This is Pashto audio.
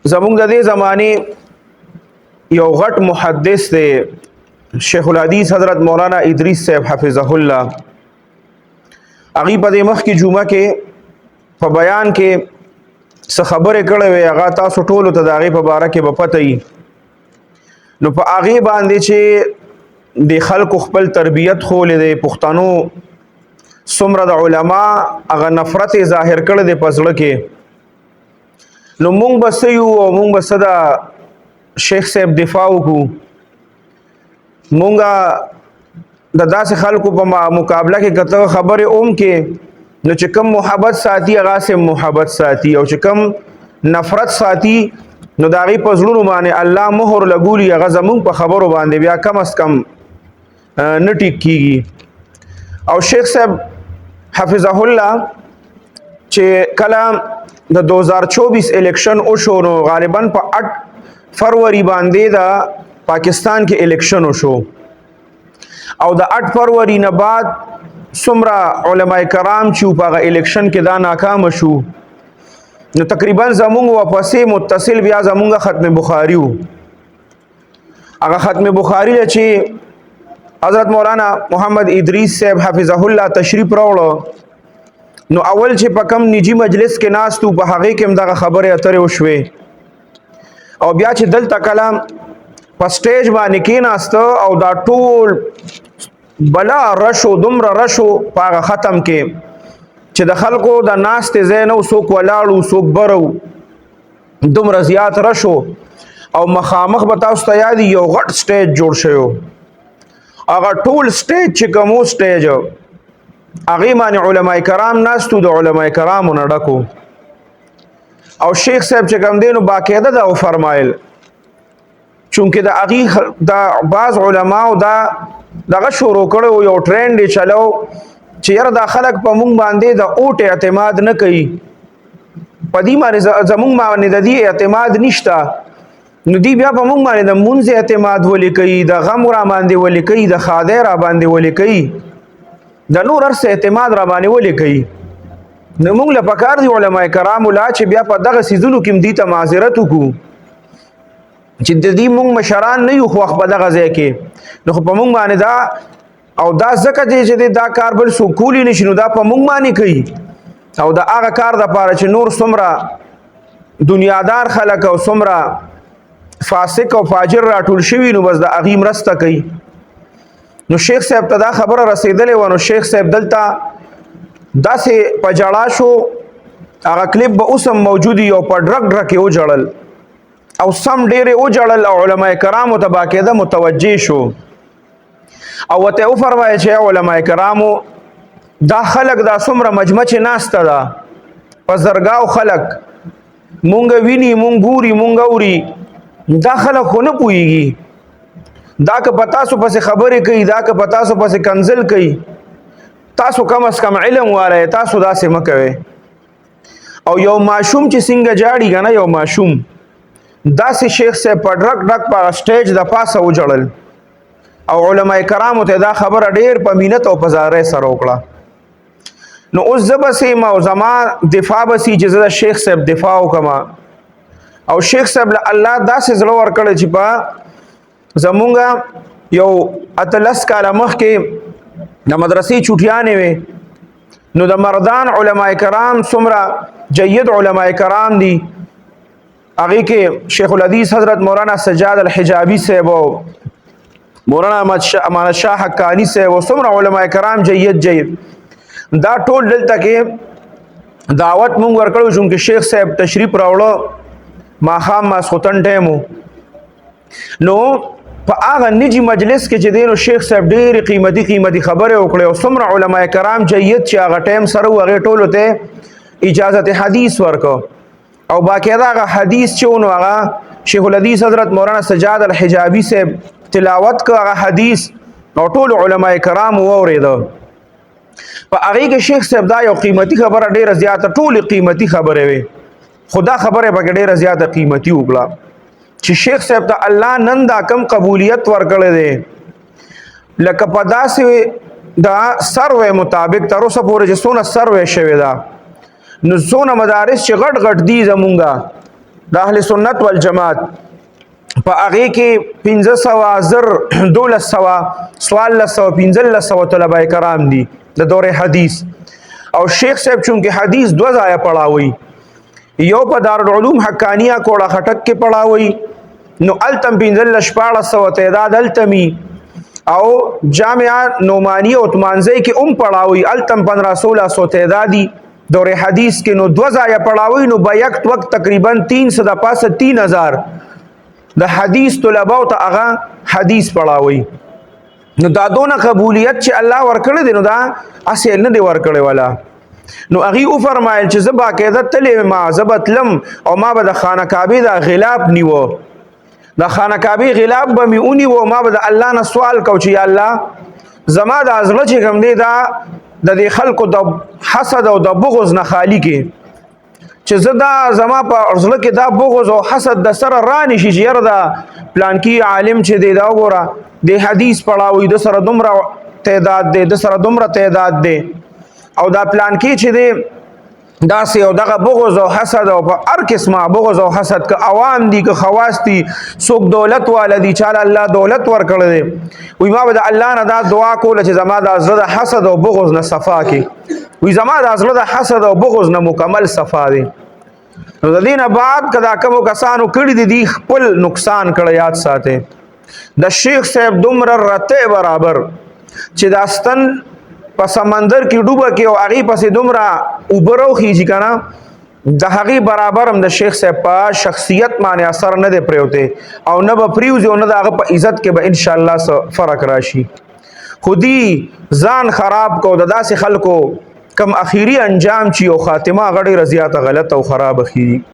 زمونږ د دې زمانه یو غټ محدث دی، شیخ الحدیث حضرت مولانا ادریس صاحب حفظه الله، هغه په دې مخ کې جمعه کې په بیان کې څه خبرې کړې وې، هغه تاسو ټولو ته د هغې په باره کې به پته وي. نو په هغې باندې چې د خلکو خپل تربیت ښولی دی، پښتنو څومره د علما هغه نفرت یې ظاهر کړی دی په زړه کې، نو مونږ به څه یو او مونږ به څه د شیخ صاحب دفاع وکړو؟ مونږ د داسې خلکو په مقابله کې کته خبرې اوم کې، نو چې کم محبت ساتي هغه سه محبت ساتي، او چې کم نفرت ساتي نو د هغې په زړونو باندې الله مهر لګولي، هغه زمونږ په خبرو باندې بیا کم از کم نه ټیک کیږي. او شیخ صاحب حفظه الله چې کله د 2024 الیکشن وشو، نو غالبا په 8 فروری باندې د پاکستان کې الیکشن وشو، او د 8 فروری نه بعد څومره علما کرام چې په هغه الیکشن کې دا ناکام شو، نو تقریبا زمونږ واپسې متصل بیا زمونږ ختم بخاری وو. هغه ختم بخاری چې حضرت مولانا محمد ادریس صاحب حفظه الله تشریف راوړو، نو اول چې په کم نجی مجلس کې ناستو، په هغه کې هم دغه خبرې اترې وشوې، او بیا چې دلته کلام په سټیج باندې کېناسته او دا ټول بلا رشو، دومره رشو په هغه ختم کې چې د خلکو د ناستې ځای نه و، څوک ولاړو، څوک برو، دومره زیات رشو. او مخامخ به تاسو ته یاد یو غټ سټیج جوړ شوی، هغه ټول سټیج چې کوم سټیج هغې باندې علما کرام ناستو، د علما کرامو نه ډکو. او شیخ صاحب چې کوم دی نو باقاعده دا وفرمایل، چونکه د هغې د بعض علماو دا دغه شروع کړو، یو ټرینډ یې چلو چې یاره دا خلک په مونږ باندې د اوټ اعتماد نه کوي، په دې باندې زمونږ باندې د دې اعتماد نشته، نو دی بیا په مونږ باندې د مونځ اعتماد ولې کوي، د غم را باندې ولې کوي، د ښادۍ را باندې ولې کوي، د نور هر څه اعتماد را باندې ولې کوي؟ نو مونږ له پکار دي علما کرامو لا چې بیا په دغه سیزونو کې دي ته معذرت وکړو چې د دې مونږ مشران نه یو، خو په دغه ځای کې نو خو په مونږ باندې دا او دا ځکه چې دا کار بل څوک کولی نشي، نو دا په مونږ باندې کوي. او دا هغه کار د پاره چې نور څومره دنیادار خلک او څومره فاسق او فاجر راټول شوي، نو بس د هغې مرسته کوي. نو شیخ صاحب ته دا خبره رسېدلې وه، نو شیخ صاحب دلته داسې په ژړا شو، هغه کلیپ به اوس هم موجود، او په ډرک ډرک یې وژړل او سم ډېر یې وژړل، او علما کرامو ته باقاعده متوجه شو او ورته وفرمایل چې علما کرامو، دا خلک دا څومره مجمع چې ناسته ده، په زرګاو خلک مونږ ویني، مونږ ګوري، مونږ اوري، دا خلک خو نه پوهیږي. دا که په تاسو پسې خبرې کوي، دا که په تاسو پسې کنزل کوي، تاسو کم از کم علم والی، تاسو داسې مه کوئ. او یو ماشوم چې څنګه جاړي که نه، یو ماشوم داسې شیخ صاحب په ډرک ډرک په سټیج د پاسه وژړل، او علما کرامو ته دا خبره ډیر په مینت او په زارۍ سره وکړه. نو اوس زه به سیم او زما دفاع به سي چې زه د شیخ صاحب دفاع وکړم. او شیخ صاحب له الله داسې زړه ورکړی چې په زمونږ یو 18 کاله مخکې د مدرسې چوټیانې وې، نو د مردان علما کرام څومره جید علما کرام دي، هغه کې شیخ الحدیث حضرت مولانا سجاد الحجابی صاحب او مولانا احمد شاه حقانی صاحب او څومره علما کرام جید جید، دا ټول دلته کې دعوت مونږ ورکړو. چې شیخ صاحب تشریف راوړو، ماښام ماسخوتن ټیم، نو په هغه نجی مجلس کې چې دینو شیخ صاحب ډېر قیمتي قیمتي خبرې وکړې، او څومره علما کرام جید چې هغه ټیم سره هغه ټولو ته اجازه حدیث ورکو، او باقاعده هغه حدیث چې ونو هغه شیخ الحدیث حضرت مولانا سجاد الحجابی صاحب تلاوت کو هغه حدیث، او ټول علما کرام واورېده. په هغه کې شیخ صاحب دا یو قیمتي خبره ډیره زیاته، ټول قیمتي خبره وي، خدا خبره پکې ډیره زیاته قیمتي وکړه چې شیخ صاحب ته الله نن دا کم قبولیت ورکړی دی، لکه په داسې دا سروې مطابق تر اوسه پورې چې څونه سروې شوې ده، نو څونه مدارس چې غټ غټ دي زمونږه، د اهل سنت والجماعت په هغه کې 1500 زر 1200 1400 1500 طلبه کرام دي د دور حدیث. او شیخ صاحب چونکه حدیث دوه ځایه پڑھاوي، یو په دارالعلوم حقانیه کوړه خټک کې پڑھاوي، نو التم 15 1600 تعداد التمی، او جامعه نعمانیه عثمانزی کې هم پڑھاوي، التم 15 1600 تعدادي دور حدیث کې. نو دوه ځایه پڑھاوي، نو بیکت وخت تقریبا 300 د پاسه 3000 د حدیث طلباو ته هغه حدیث پڑھاوي. نو دا دونه قبولیت چې الله ورکړی دی، نو دا اسې نه دی ورکړی ولا. نو هغه او فرمایل چې زه باقاعده تلې ما زبتلم او ما به د خانه کعبه دا غلاف نیو، د خانه کعبه غلاف به می اونی و، ما به د الله نه سوال کو چې یا الله، زما د ازړه چې کوم دی دا د دې خلکو د حسد او د بغض نه خالی کې، چې زه دا زما په زړه کې دا بغض او حسد د سره رانی شي چې یاره دا پلانکی عالم چې دی دا وګوره د حدیث پڑھاوي، د سره دومره تعداد دی، د سره دومره تعداد دی، او دا پلانکی چې دی دا سی، او دغه بغض او حسد او په هر قسمه بغض او حسد، که عوام دي که خواص دي، څوک دولت والا دي، چاله الله دولت ورکړی دی. وی ما به د الله نه دا دعا کوله چې زما د زړه د حسد او بغض نه صفا کی. وی زما د زړه د حسد او بغض نه مکمل صفا دی. نو د دینه بعد کدا کوم کسانو کړي دي، دی خپل نقصان کړه. یاد ساته، د شیخ صاحب دومره رته برابر چې د استن په سمندر کې ډوبه کې او هغه پسې دومره اوبرو خيږي کنه، د هغه برابر هم د شیخ صاحب په شخصیت باندې اثر نه دی پریوته او نه به پریوزي او نه د هغه په عزت کې به ان شاء الله څه فرق راشي. خودي ځان خراب کو. د داسې خلکو کم اخیری انجام چې او خاتمه غړي رضیاته غلط او خراب اخیری.